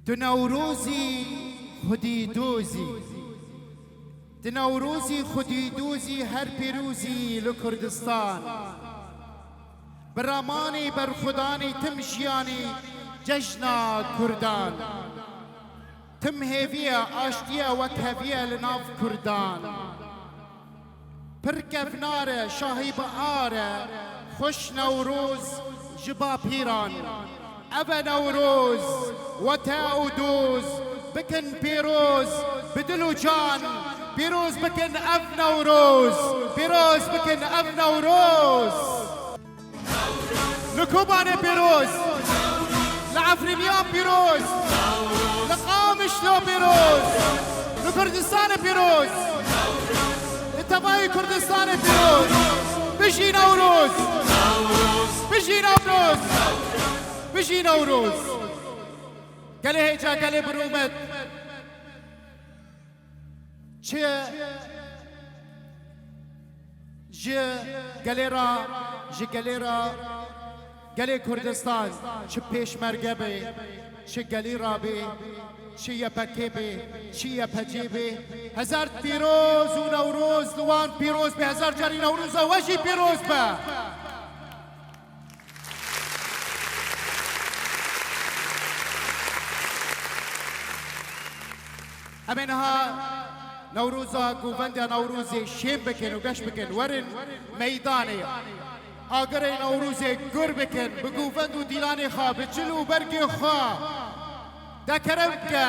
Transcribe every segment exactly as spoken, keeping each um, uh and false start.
Tu Newrozî xwedî dozî. Tu Newrozî xwedî dozî her pîrozî li Kurdistan. Bi ramanî berxwedanî tim jiyanî cejna Kurdan. Tim hêviye, aştiye, wekheviye li nav Kurdan. Pir kevnar e, şahî bi ar e, xweş Newroz ji bapîran. Ev e Newroz, wete û doz, bikin pîroz, bi dil û can, pîroz bikin ev Newroz, pîroz bikin ev Newroz. Li Kobanê pîroz, li Efrîniyan pîroz, li Qamişlo pîroz, li Kurdistanê pîroz, li tevayî Kurdistanê pîroz. Bijî Newroz! Bijî Newroz! Bijî Newroz! Gelê hêja, gelê bi rûmet. Çi ji gelê re, ji gelê re, gelê Kurdistan, çi pêşmerge be, çi gelî re be, çi Y P G be, çi Y P G be, hezar pîroz û Newroz li wan pîroz be, hezar carî Newroza we jî pîroz be. Em ê niha Newroza, govenda Newrozê şên bikin û geş bikin. Werin meydanê. Agirê Newrozê gur bikin. Bi govend û dîlanê xwe, bi çil û bergê xwe. De kerem ke,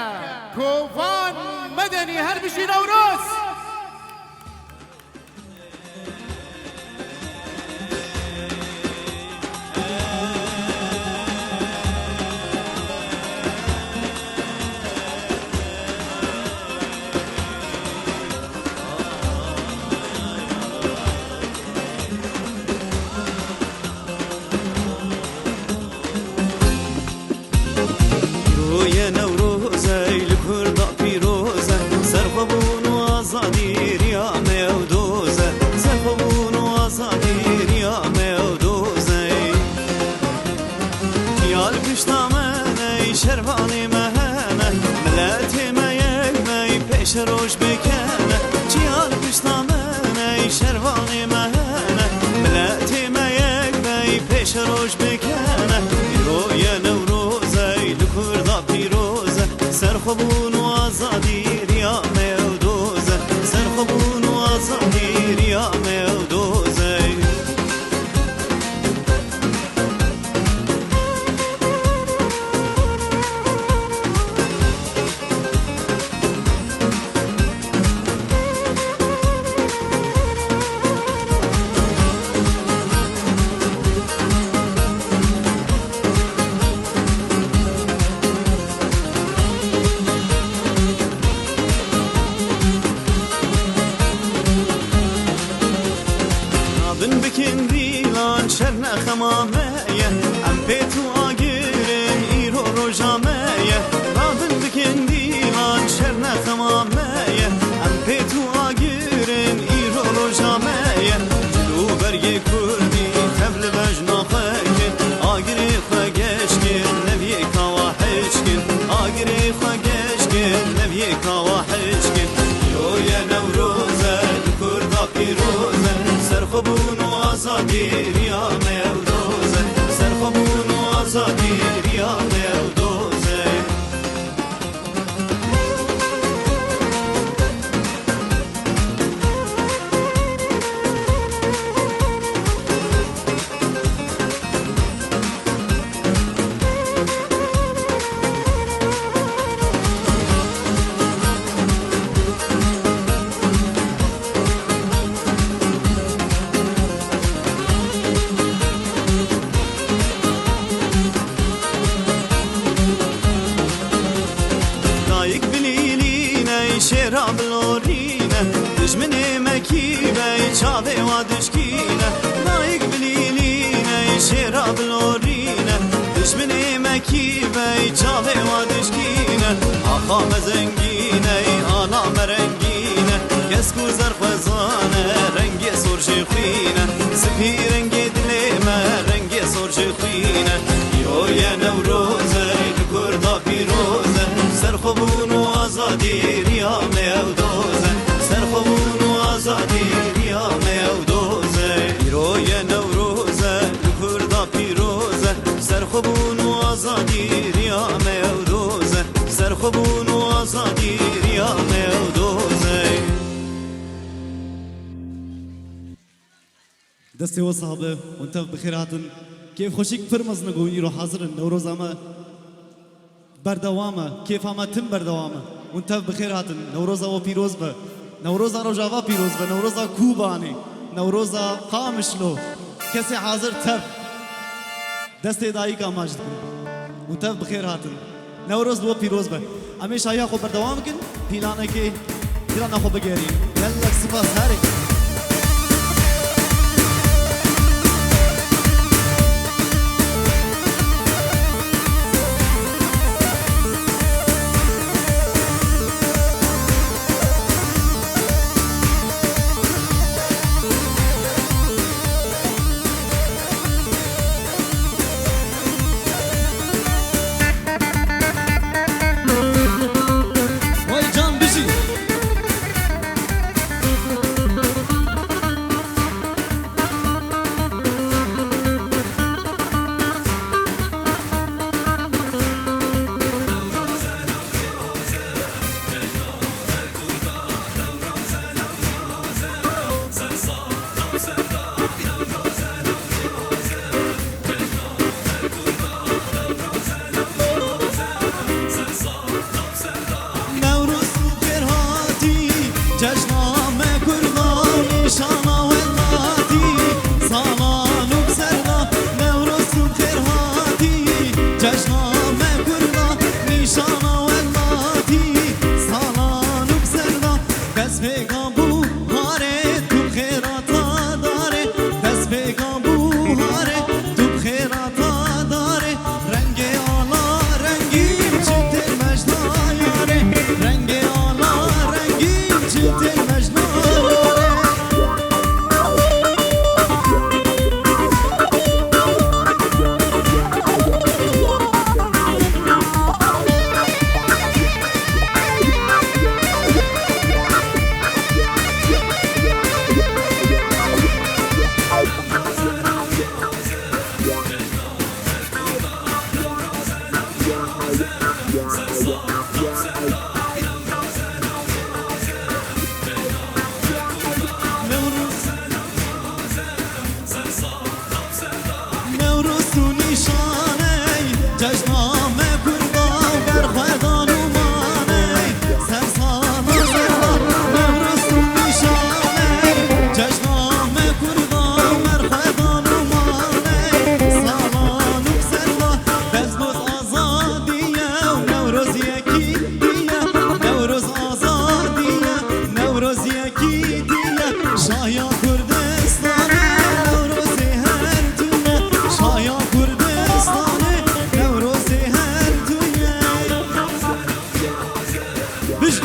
Kovan Medenî, her bijî Newroz! Îro ye Newroz ey, li Kurda pîroz e. Serxwebûn û azadî riya me ew doz e. Serxwebûn û azadî riya me ew doz e. Çiya li pişta me ney, şervanê me hene. Miletê me yek bey, pêşeroj bikene. Çiya li pişta me ney, şervanê me hene. Miletê me yek bey, pêşeroj bikene. Îro ye Newroz ey, li Kurda pîroz e. Serxwebûn û azadî riya me ew doz e. Serxwebûn û azadî riya me ew doz e. Rabin bikin dîlan, şer ne xema me ye. Em pêt û agir in, îro roja me ye. Rabin bikin dîlan, şer ne xema me ye. Em pêt û agir in, îro roja me ye. Cil û bergê kurdî tev li bejna xwe kin. Agirê xwe geş kin, neviyê kawa heş kin. Agirê xwe geş kin, neviyê kawa heş kin. Îro ye Newroz e, li Kurda pîroz e. Serxwebûn û azadî riya me ew doz e. Serxwebûn û azadî riya me ew doz e. Dayik bilîlîne, şêra bilorîne, dijminê me kî be, çavê wa dişkîne. Dayik bilîlîne, şêra bilorîne, dijminê me kî be, çavê wa dişkîne. Axa me zengîne, ana me rengîne, kesk û zerxwezan e, rengê sor jê xwîn e. Spî rengê dilê me, rengê sor jê xwîn e. Îro ye Newroz e, li Kurda pîroz e. Azadî riya me ew doz e, serxwebûn û azadî riya me ew doz e. Pîro ye Newroz e, li Kurda pîroz e, serxwebûn û azadî riya me ew doz e, serxwebûn û azadî riya me ew doz e. Destê we sax be, hûn tev bi xêr hatin. Kêfxweşîk pir mezin e ku hûn îro hazir in. Newroza me berdewam e, kêfa me tim berdewam e. Hûn tev bi xêr hatin. Newroza we pîroz be. Newroza Rojava pîroz be. Newroza Kobanê. Newroza Qamişlo. Kesê hazir tev. Destê dayika me ji dikin. Hûn tev bi xêr hatin. Newroz li we pîroz be. Em ê şahiya xwe berdewam bikin. Pîlanekê, pîlana xwe bigerîn. Gelek spas herê. Vay can bijî. Newroz tu xêr hatî, cejna me Kurda, nîşana welatî, salan û bi ser de. Newroz tu xêr hatî, cejna me Kurda, nîşana welatî, salan û bi ser de. Dest pêka bû harê, tu bi xêr hata darê, dest pêka bû harê, tu bi xêr hata darê. Rengê ala rengîn çi têr mejna yarê. Rengê ala rengîn çi têr mejna yarê. Newroz tu nîşaney cejna me Kurda, berxwedan û maney. Ser sala serda Newroz tu nîşaney cejna me Kurda, berxwedan û maney. Salan û serda destgoz azadî ye, Newroz yekîtî ye, Newroz azadî ye, Newroz yekîtî ye. Şahiya Kurdistanê, Newrozê her tune. Şahiya Kurdistanê, Newrozê her tune. Bij-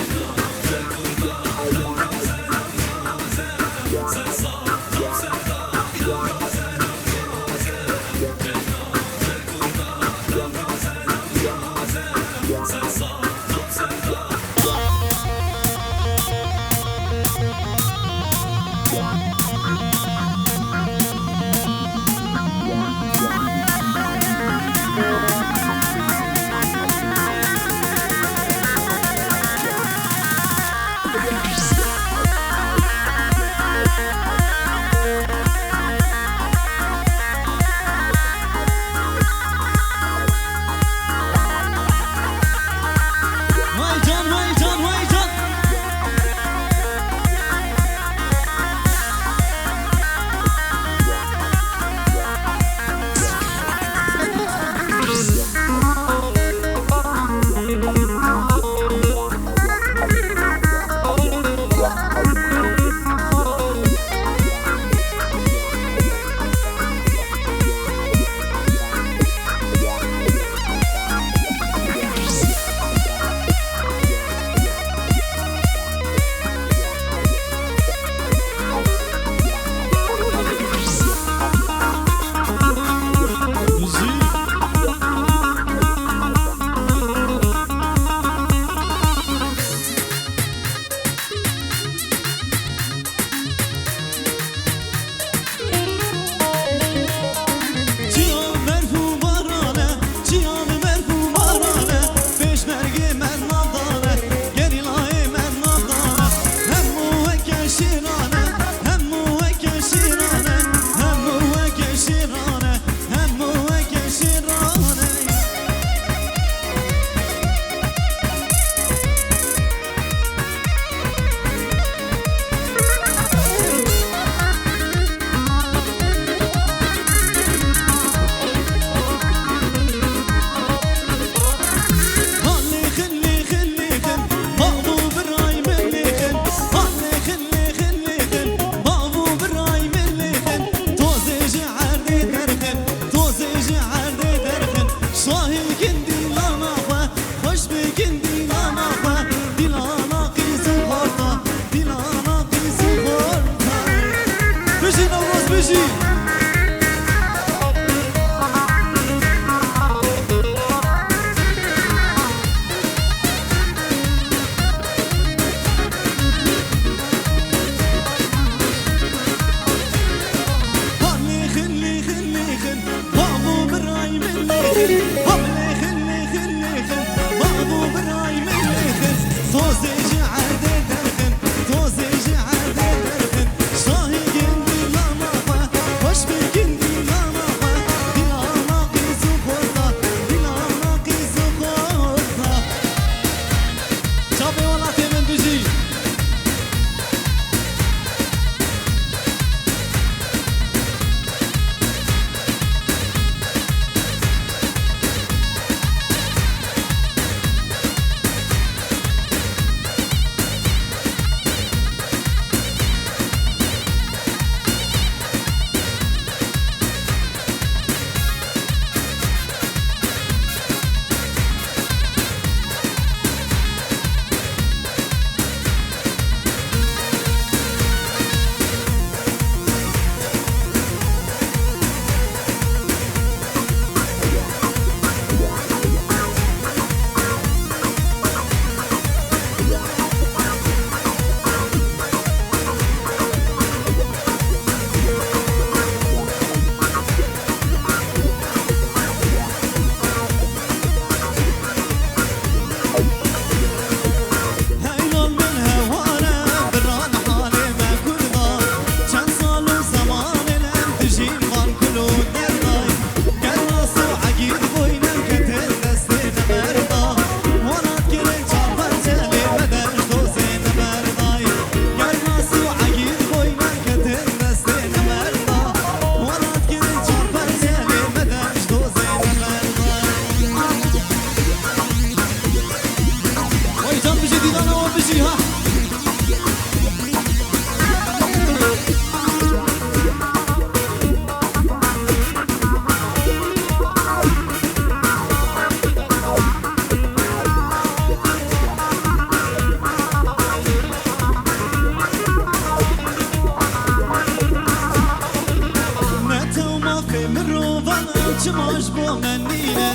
Çima ji bo me nîne,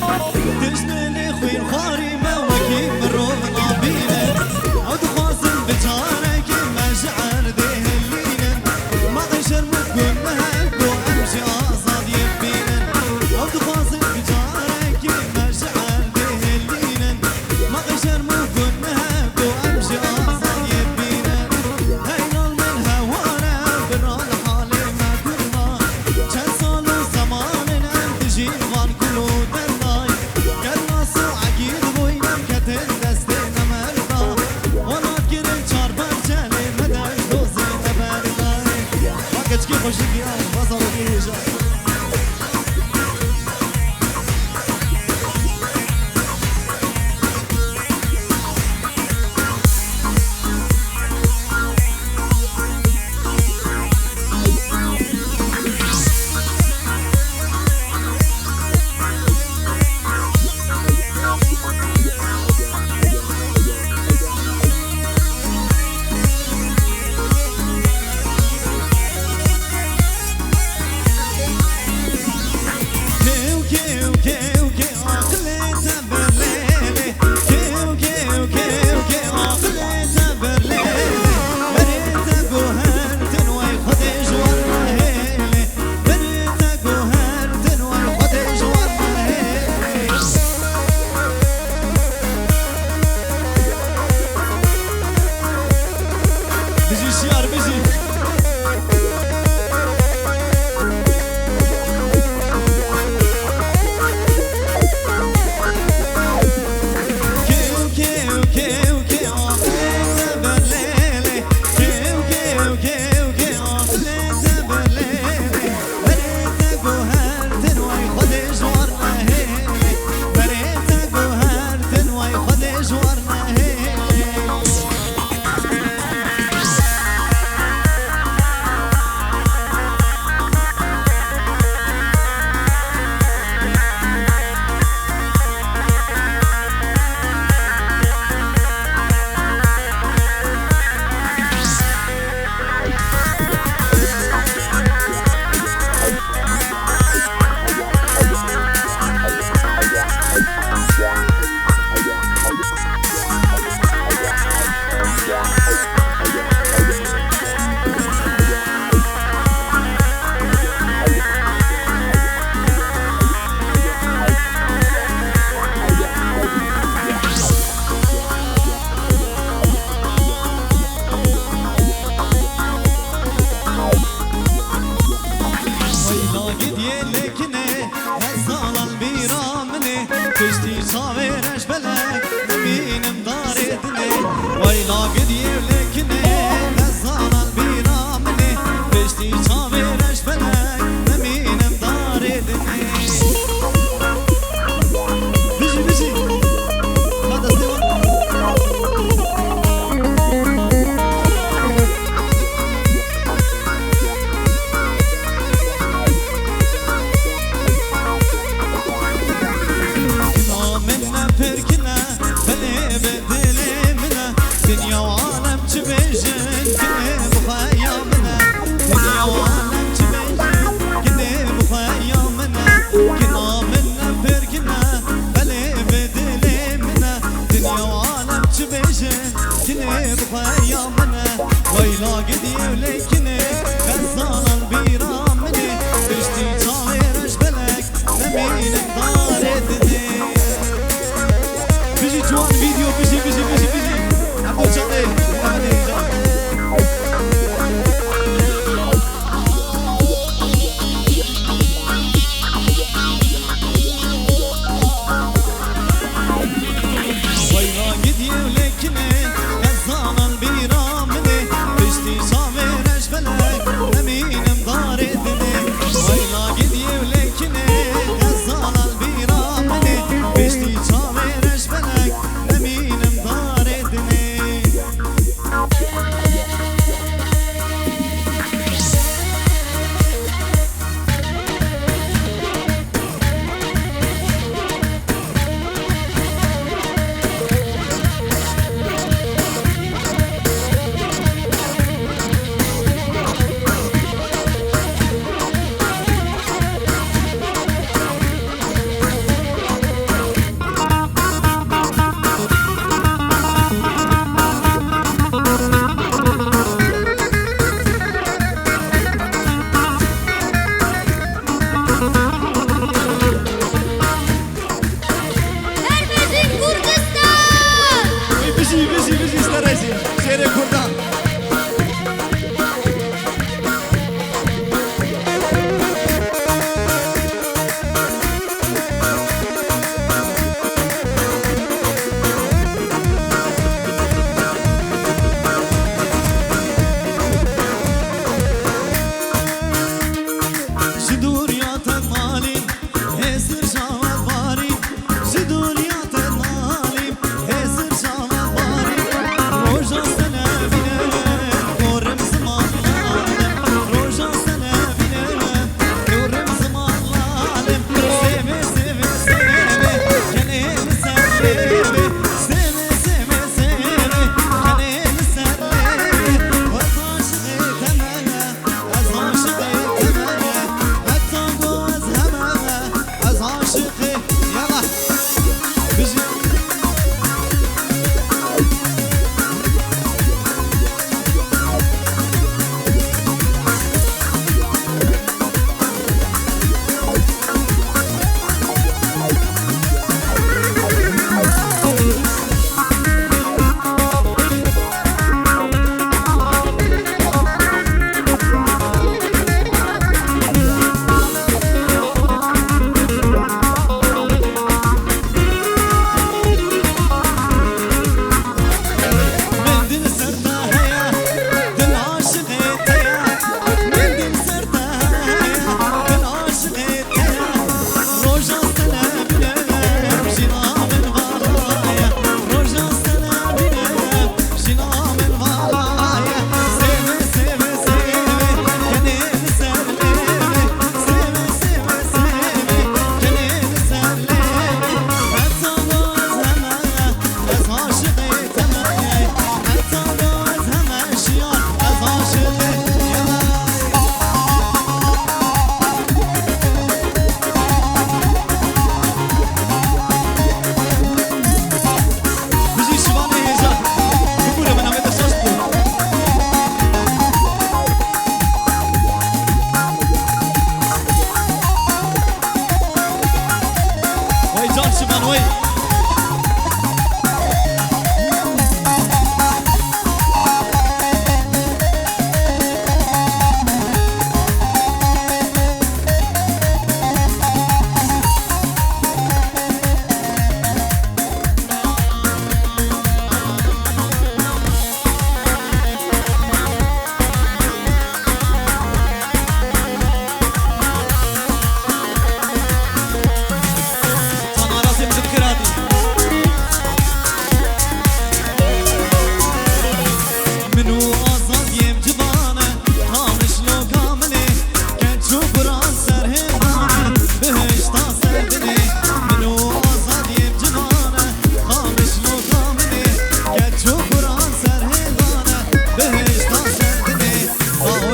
dijminê xwînxwarî me wekî mirov nabîne. Ew dixwazin bi carekê me ji erdê hilînin. Maqê şerm û guneh ku em jî azadiyê bînin. Ew dixwazin bi carekê me ji erdê hilînin. Maqê şerm û guneh ku em jî azadiyê bînin. Hey lal min hewar e, bira li halê me dûr be. Çend sal û zeman in em dijîn van kul û derday. Ger nas û egîd bûyn em ketin destê nemerda. Welat kirin çar parçe lê me dest dozê neberday. Va keçikê xweşik ya, va zarokê hêja. Kêw, kêw, kêw, kêw, aqilê te bi lêlê. Kêw, kêw, kêw, kêw, aqilê te bi lêlê. Berê te guhertin wey Xwedê ji wan nehêlê. Berê te guhertin wey Xwedê ji wan nehêlê. Bijî şiyar, bijî. Kêw, kêw, kêw, kêw, aqilê te bi lêlê. Kêw, kêw, kêw, kêw, aqilê te bi lêlê. Berê te guhertin wey Xwedê ji wan nehêlê. Berê te guhertin wey Xwedê ji wan nehêlê. Weyla gidiyê lêkinê, hezalan bîra min ê, piştî çavê reş belek, nimînim darê dinê. Weyla gidiyê lêkinê, hezalan bîra min ê, piştî çavê reş belek, nimînim darê dinê. Bijî, bijî. Ka destê wan. Kina min ne pirkine, belê bi dilê min e. Dinya û alem çi bêjin, kinê bi xwe ya min e. Dinya û alem çi bêjin, kinê bi xwe ya min e. Kina min ne pirkine, belê bi dilê min e. Dinya û alem çi bêjin, kinê bi xwe ya min e. Weyla gidiyê lê kinê, xezalan bîra min ê. Piştî çavê reş belek, nemînim darê dinê. Bijî ciwan vîdeo, bijî, bijî, bijî, bijî. Erdo Canê, Mehmet Heyecan. Weyla gidiyê lêkinê, xezalan bîra min ê. Piştî çavê reş belek,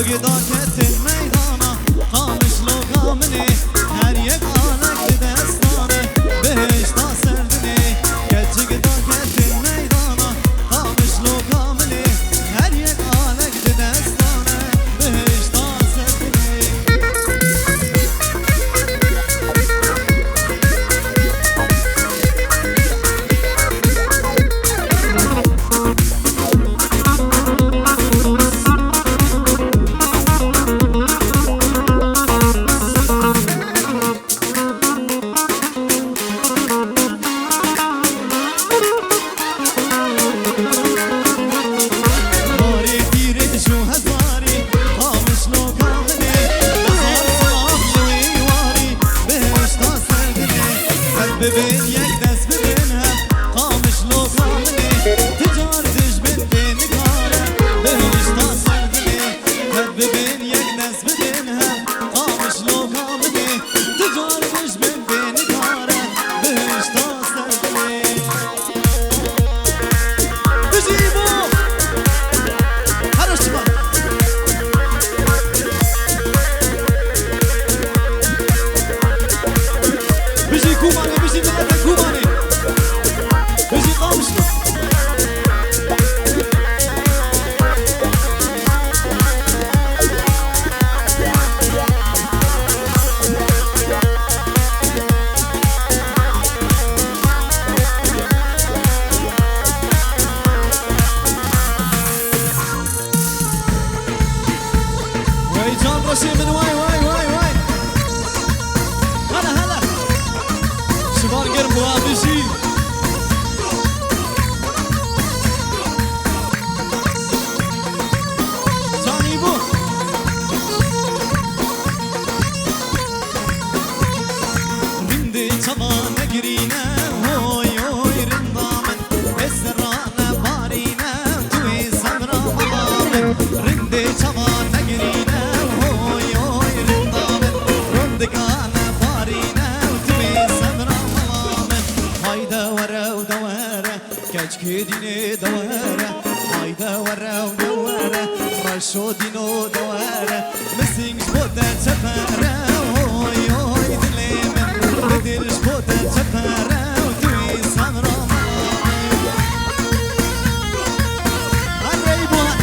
Gida ketin meydana, Qamişloka min ê, her yek alek di destan e, bihişta ser din ê. Keçik da ketin meydana, Qamişloka min ê, her yek alek di destan e, bihişta ser din ê. Warê pîrêj û hezarî, Qamişloka min ê, hezar sax li wî warî, bihişta ser din ê. Hev bibin yek, dest bidin hev, Qamişloka min ê, ti car dijmin pê nikare, bihişta ser din ê. Hev bibin yek, dest bidin hev, Qamişloka min ê, ti car dijmin pê nikare, bihişta ser din ê. Bijî bo! Her şima. Bijî Kobanê, bijî mileta Kobanê. Bijî Qamişlo. Wey can reşê min, wey, wey, wey, wey. Hele, hele. Şivan germ bû, ha, bijî. Canî bû. Rindê çavan negirîne, hoy, hoy, rinda min. Ê serrane barîne, tu yî sebra mala min. Rindê çavan negirîne, hoy, hoy, rinda min. Rindikane barîne, tu yî sebra mala min. Hayde were û de were. Keçkê dînê de were, hayde were û de were, reşo dîno de were, mising ji bo te çepere, oy, oy, dilê min, li dil ji bo te çepere, û tu yî sebra min. Her rey bu her.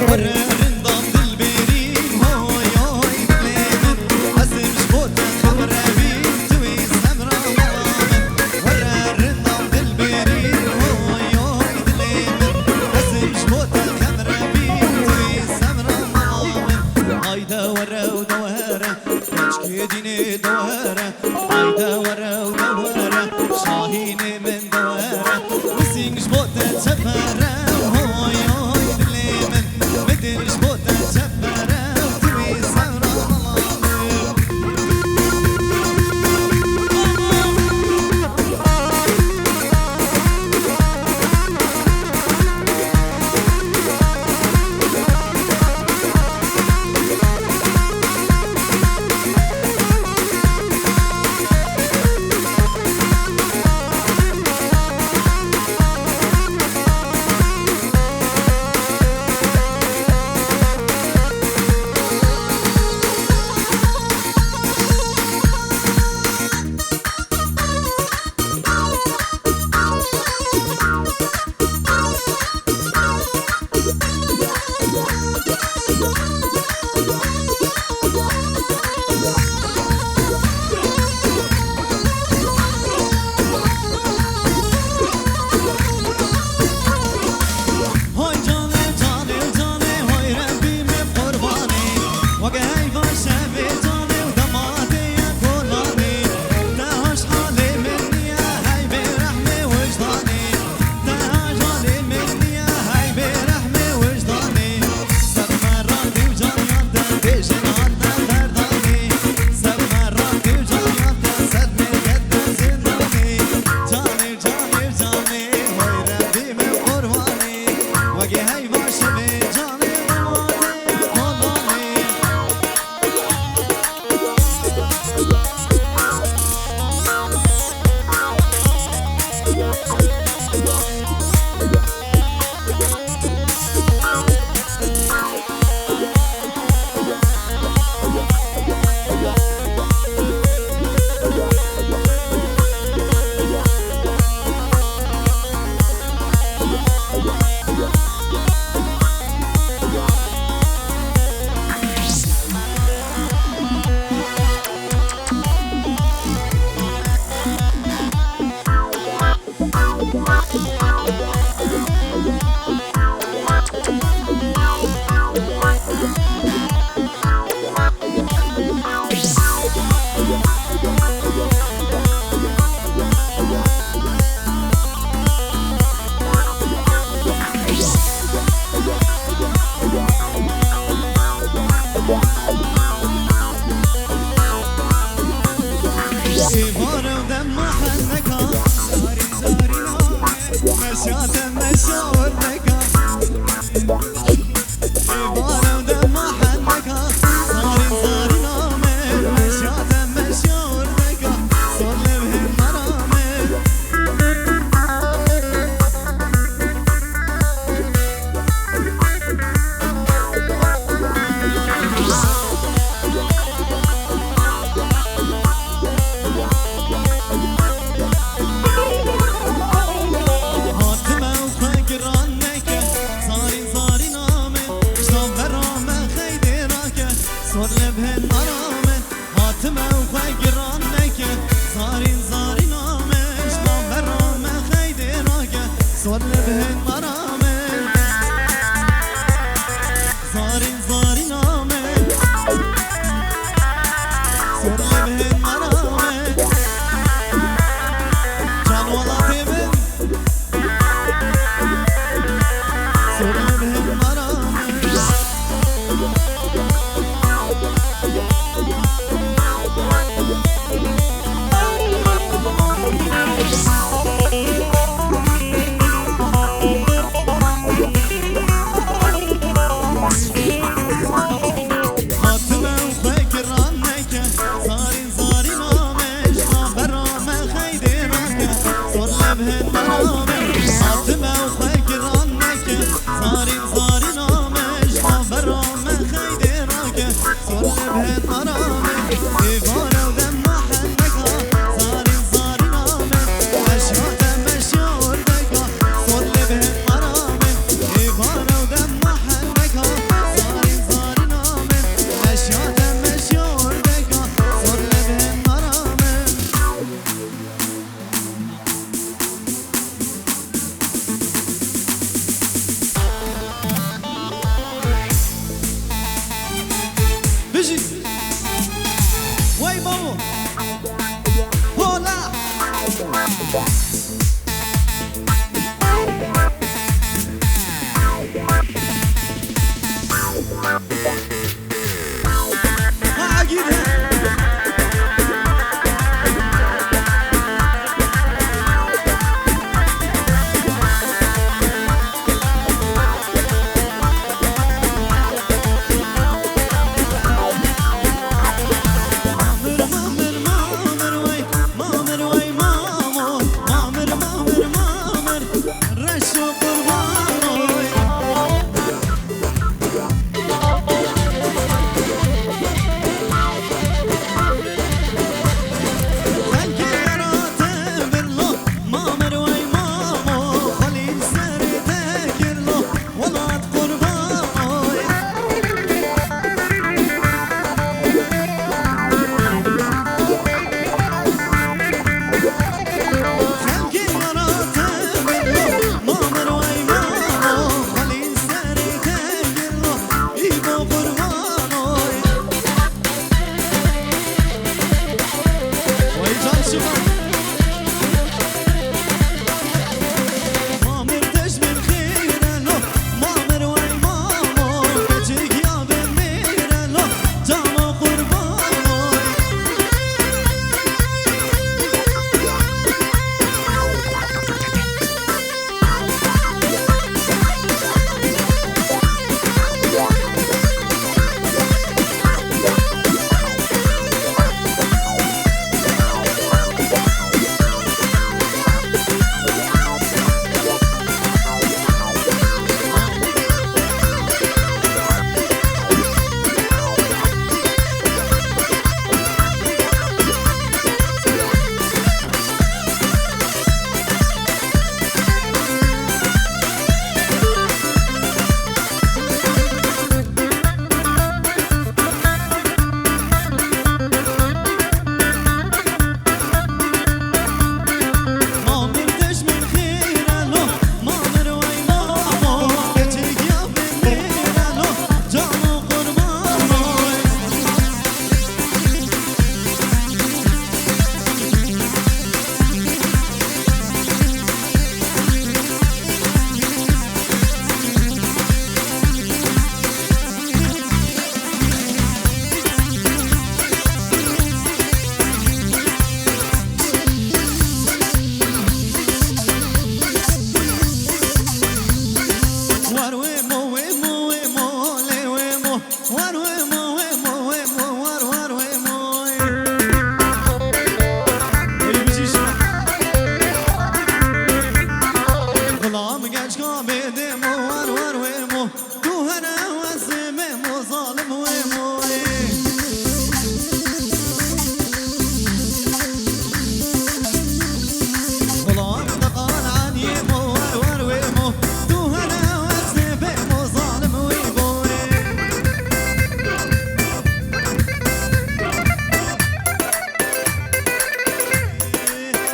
Were rindan dilberîn, hoy, hoy, dilê min. Ez ê ji bo te xemre bîm, tu yî sebra mala min. Were rindan dilberîn, hoy, hoy, dilê min. Ez ê ji bo te xemre bîm, tu yî sebra mala min. Hayde were û de were, keçkê dînê de were. Hayde were û de were, şahînê min de were. Mising ji bo te çepere, hoy, hoy, dilê min. Min dil ji bo te çepere, tu yî sebra mala min. Bêjin hate berdanî, ser me ra tu cayate, ser me gete zindanî. Canê, canê, canê, hayre bî min qurbanî. Wegê heyva şivê canê, dematê kolanî. Êvara dema hendeka, zarîn zarîn ame, meşa te meşa ordeka. Êvara dema hendeka, zarîn zarîn ame, meşa te meşa ordeka. Sor lê bihên merame. Hatime û xwe giran neke, zarîn zarîn ame, ji navbera me xeydê rake, sor lê bihên merame. Hatime û xwe giran neke, zarîn zarîn ame, ji navbera me xeydê rake, sor lê bihên merame. Zarîn zarîn ame, sor lê bihên merame. Can welatê min. Hatime û xwe giran neke, zarîn zarîn ame, ji navbera me xeydê rake, sor lê bihên merame. Hatime û xwe giran neke, zarîn zarîn ame, ji navbera me xeydê rake, sor lê bihên merame. Êvara dema hendeka, zarîn zarîn ame, meşa te meşa ordeka, sor lê bihên merame. Êvara dema hendeka, zarîn zarîn ame, meşa te meşa ordeka, sor lê bihên merame. Bijî! War wê mo, wê mo, wê mo, war, war wê mo. Ey, bijî şina. Xulam geçka bêdê mo, war, war wê mo. Tu here wesê me mo, zalim wê mo. Xulam diqal aniyê mo, war, war wê mo. Tu here wesê be mo, zalim wê mo.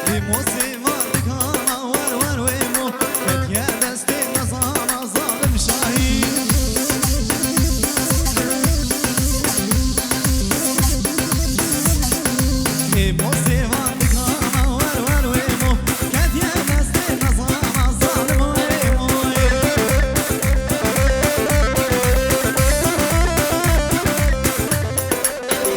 Wê mo sêvan dikana, war, war wê mo. Ketiye destê nezana zalim şahî. Ê mo sêvan dikana, war, war wê mo. Ketiye destê nezana zalim wê mo.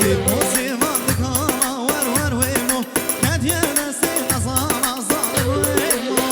Ê mo sêvan dikana, war, war wê mo. Ketiye destê nezana zalim wê mo.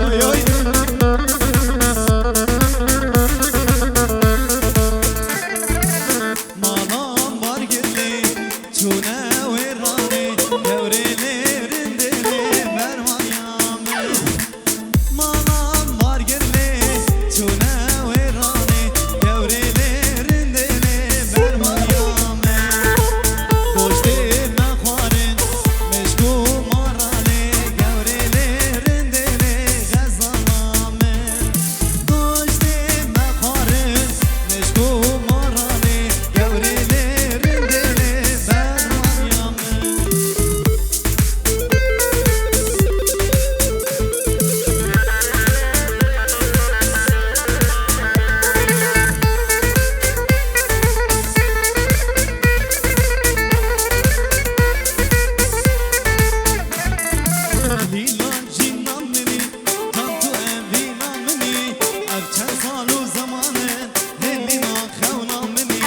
Oy, oy. Malam bargirlê, çûne wêranê, gewrê lê rindê lê bermaya min. Malam bargirlê, çûne wêranê, gewrê lê rindê lê bermaya min. Goştê me xwarin, mişk û maranê, gewrê lê rindê lê xezala min. Goştê me xwarin, mişk û maranê, gewrê lê rindê lê bermaya min. Lîla jîna min î, can tu evîna min î, ev çend sal û zeman in, hêlîna xewna min î,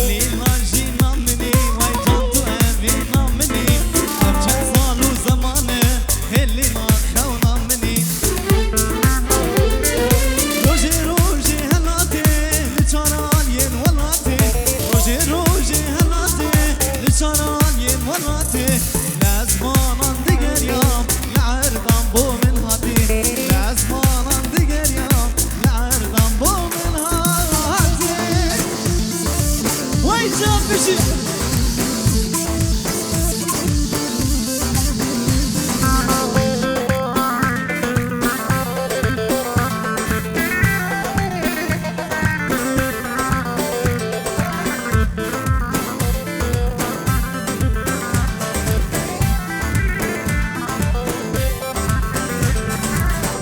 lîla jîna min î, wey can tu evîna min î, ev çend sal û zeman in, hêlîna xewna min î. Rojê rojê helatê, li çar aliyên welatê, rojê rojê helatê, li çar aliyên welatê. Li ezmanan digeriyam, li erdan bo min hatî. Li ezmanan digeriyam, li erdan bo min hatî. Wey can bijî.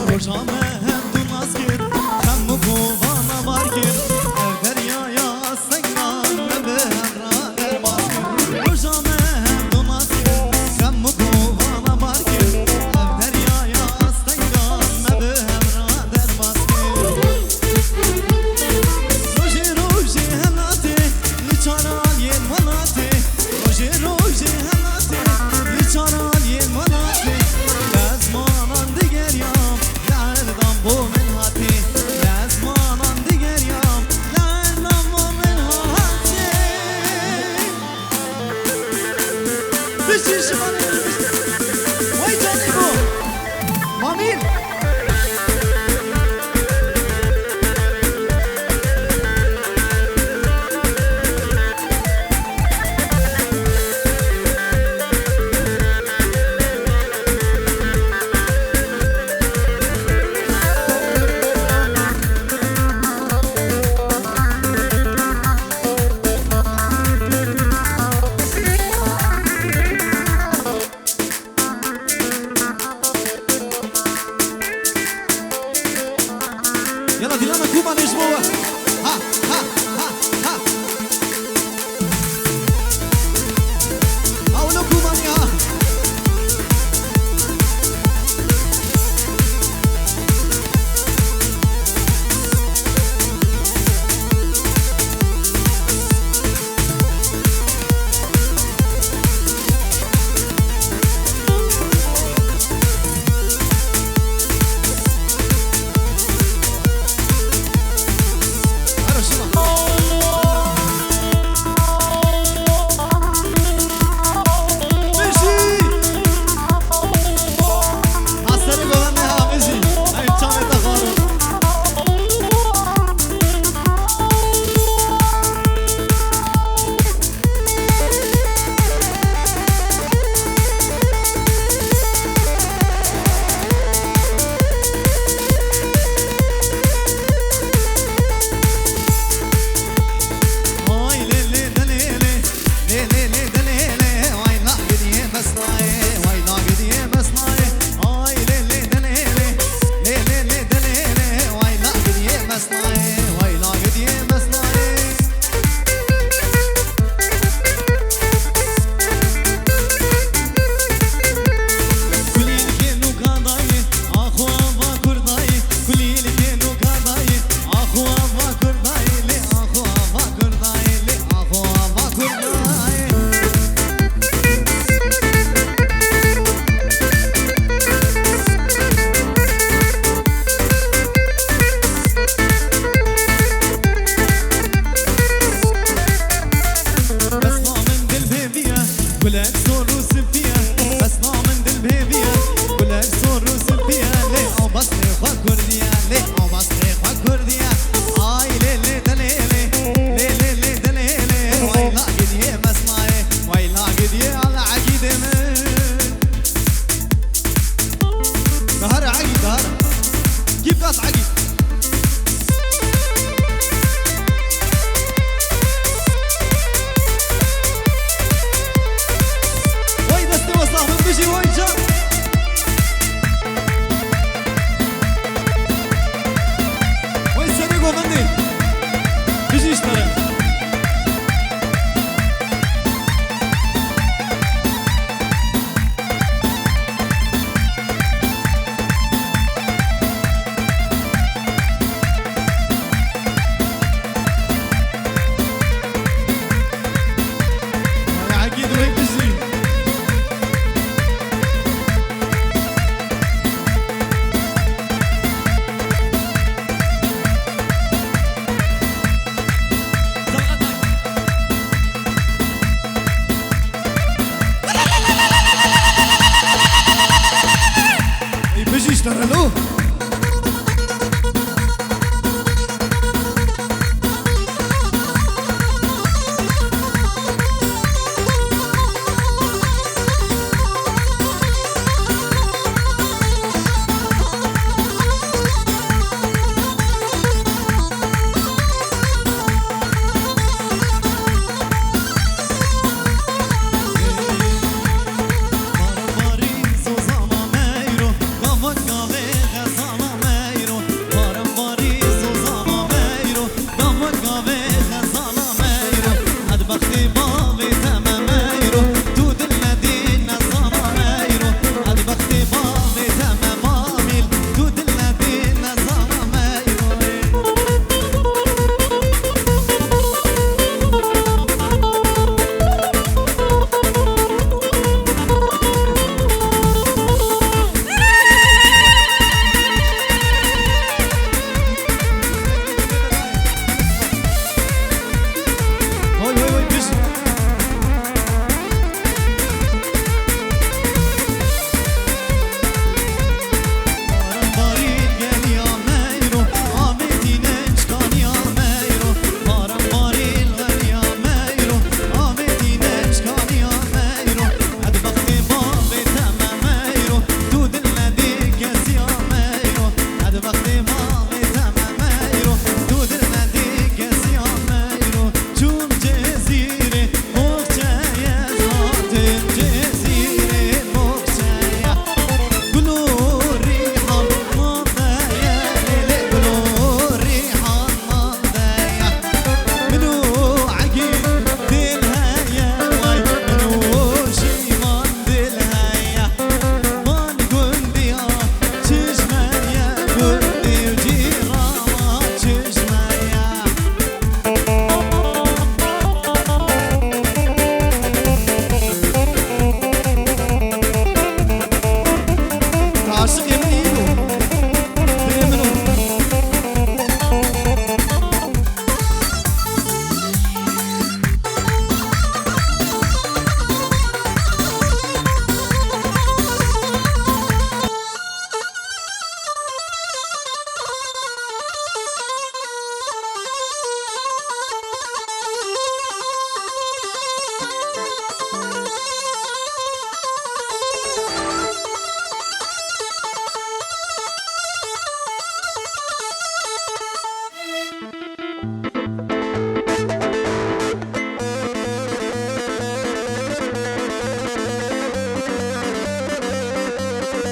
Roja me hem du nas kir, xem û kovana bar kir, ev deryaya sengan me bi hev ra derbas kir. Roja me hem du nas kir, xem û kovana bar kir, ev deryaya sengan me bi hev ra derbas kir. Rojê rojê helatê, li çar aliyên welatê. Rojê rojê helatê, li çar aliyên welatê. Li ezmanan digeriyam, li erdan Yala dîlana Kobanê ji bo we. Ha, ha, ha, ha. Ha, wilo Kobanê ha.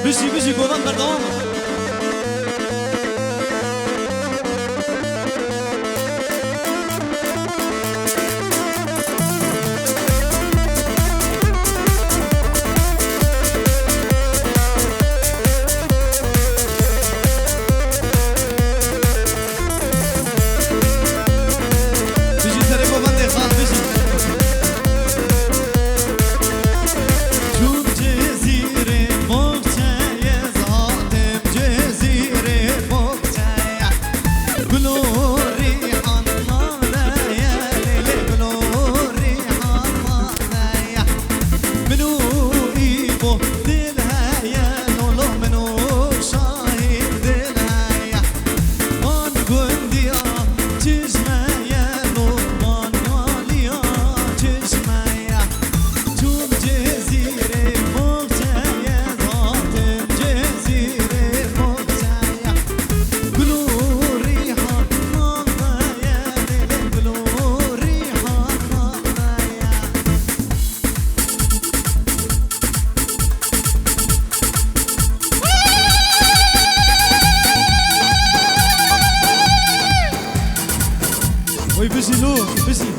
Bijî, bijî, govan berdewam e. Bijî serê govendê xal, bijî. Çûm Cezîrê boxçeyê, zatim Cezîrê boxçeyê. Gul û rîhan navdeye, lê lê gul û rîhan navdeye. Min û Îbo dil heye, lolo min û Şahîn dil heye. Van gundiya çijme ye, lo van yaliya çijme ye. Çûm Cezîrê boxçeye, zatim Cezîrê boxçeye. Gul û rîhan navdeye, lê lê gul û rîhan navdeye. Oy, bijî lo, bijî.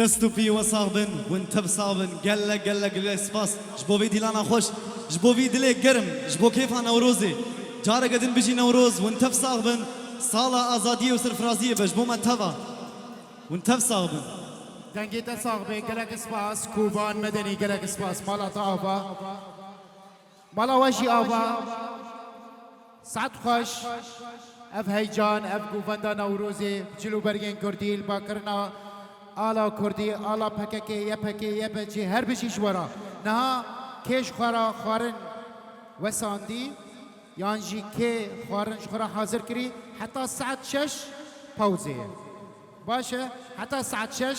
Dest û piyê we sax bin, hûn tev sax bin. Gelek, gelek, gelek spas ji bo vê dîlana xweş, ji bo vî dilê germ, ji bo kêfa Newrozê. Careke din bijî Newroz, hûn tev sax bin. Sala azadiyê û serfiraziyê be ji bo me teva. Hûn tev sax bin. Dengê te sax be, gelek spas. Kovan Medenî, gelek spas. Mala te ava. Mala we jî ava. Saet xweş. Ev heyecan, ev govenda Newrozê, cil û bergên Kurdî, li bakirina ala Kurdî, ala P K K, Y P G, Y P G, her bijî ji we re. Niha kê ji xwe re xwarin wesandî, yan jî kê xwarin ji xwe re hazir kirî, heta saet şeş pawzê ye. Baş e, heta saet şeş,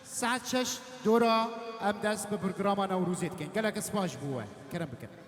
saet şeş dora em dest bi programa Newrozê dikin. Gelek spas ji bo we. Kerem bikin.